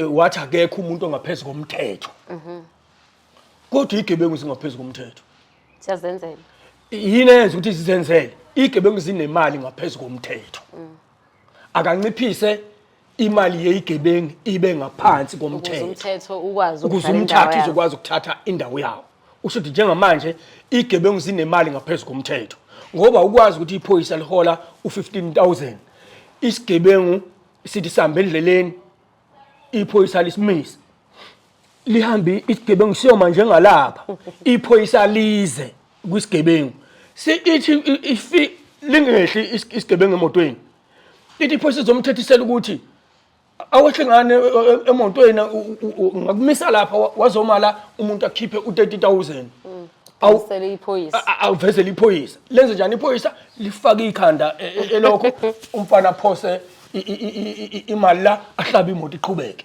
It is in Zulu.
Wathi akekho umuntu ongaphezu komthetho. Kodwa igebengu zingaphezu komthetho. Siyazenzela. Yini eyenza ukuthi zizenzele? Igebengu zinemali ngaphezu komthetho. Akanciphise imali yeyigebengu ibe ngaphansi Ukuze komthetho. umthetho ukwazi Ukuze ukudlala indawo umthatha yawo. izokwazi ukuthatha indawo yawo. Usho ukuthi njengamanje igebengu zinemali ngaphezu komthetho. Ngoba ukwazi ukuthi iphoyisa lihola u-15,000. Isigebengu sithi sihamba endleleni, iphoyisa lisimise, lihambe isigebengu siyoma njengalapha, iphoyisa lize kwisigebengu, ithi ifi lingehli isigebengu emotweni, ithi iphoyisa izomthethisela ukuthi awehle ngane emotweni, ngakumisa lapha wazoma la, umuntu akhiphe u-30,000. Awu iphoyisa. Awuvezele iphoyisa. Lenze njani iphoyisa? Lifake ikhanda elokho, umfana phose imali la, ahlabe imoto, iqhubeke.